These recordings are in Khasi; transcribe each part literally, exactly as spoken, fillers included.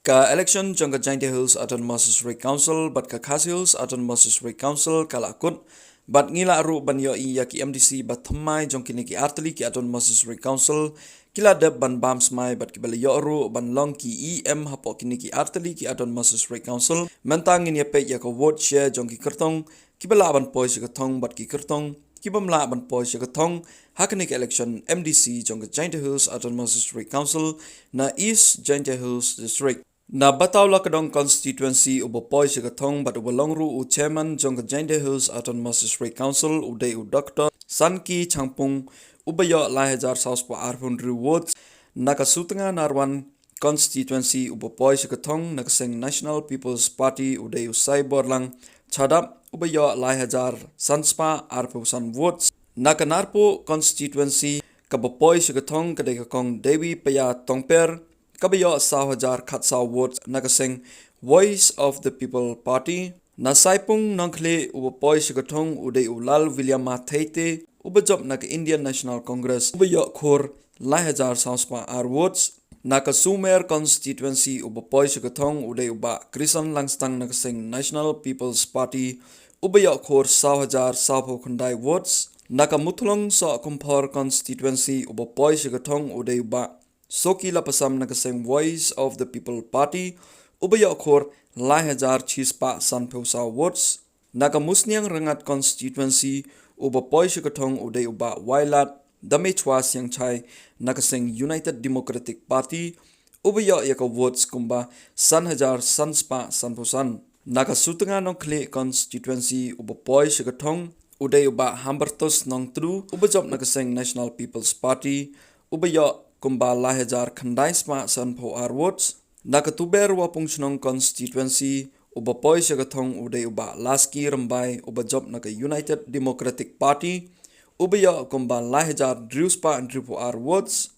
Ka election jong ka Jaintia Hills Autonomous District Council bad ka Khasi Hills Autonomous District Council ka la kut, bad ngi lah ruh ban ïohi ïa ki M D C ba thymmai jong kine ki artylli ki Autonomous District Council ki la dep ban bam smai bad kiba la ïoh ruh ban long ki E M hapoh kine ki artylli ki Autonomous District Council. Mynta ngin ïa peit ïa ka vote share jong ki kyrtong kiba lah ban poi sha ka thong bad ki kyrtong kibym lah ban poi sha ka thong ha kane ka election M D C jong ka Jaintia Hills Autonomous District Council na East Jaintia Hills District. Na Bataw Lakadong constituency, uba poi sha ka thong bad uba long ruh u chairman jong ka Jaintia Hills Autonomous District Council u dei u Doctor Sanki Changpung, uba ïoh lai hajar saw spah arphew hynriew votes. Na ka Sutnga Narwan constituency, uba poi sha ka thong na ka seng National People's Party u dei u Saiborlang Chadap, uba ïoh lai hajar san spah arphew san votes. Na ka Narpuh constituency, kaba poi sha ka thong ka dei ka Kong Dewi Paya Tongper, kaba ïoh saw hajar khatsaw votes na ka seng Voice of the People Party. Na Saipung Nongkhlieh, uba poi sha ka thong u dei u Lalwiliama Theite, uba jop na ka Indian National Congress, uba ïoh khur lai hajar saw spah ar votes. Na ka Sumer constituency, uba poi sha ka thong u dei u Bah Krison Langstang na ka seng National People's Party, uba ïoh khur saw hajar saw phew khyndai votes. Na ka Muthlong Sohkymphor constituency, uba poi sha ka thong u dei u Bah Soki Lapasam na ka seng Voice of the People Party, uba ïoh khur lai hajar shi spah san phew saw votes. Na ka Musniang Rangad constituency, uba poi sha ka thong u dei u Bah Wailadmiki Damichwa Siangshai na ka seng United Democratic Party, uba ïoh ïa ka votes kumba san hajar san spah san phew san. Na ka Sutnga Nongkhlieh constituency, uba poi sha ka thong u dei u Bah Hambertus Nongtdu, uba jop na ka seng National People's Party, uba ïoh kumba lai hajar khyndai spah san phew ar votes. Na ka Tuber Wapung Shnong constituency, uba poi sha ka thong u dei u Bah Laski Rymbai, uba jop na ka United Democratic Party, uba ïoh kumba lai hajar hynriew spah hynriew phew ar votes.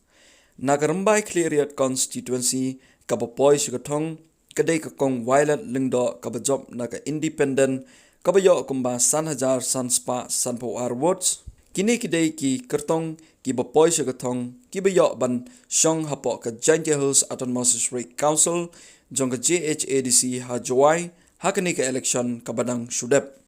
Na ka Rymbai Khliehriat constituency, kaba poi sha ka thong ka dei ka Kong Violet Lyngdoh, kaba jop na ka Independent, kaba ïoh kumba san hajar san spah san phew ar votes. Kine ki dei ki kyrtong kiba poi sha ka thong kiba ïoh ban shong hapoh ka Jaintia Hills Autonomous District Council jong ka J H A D C ha Jowai ha kane ka election kaba dang shu dep.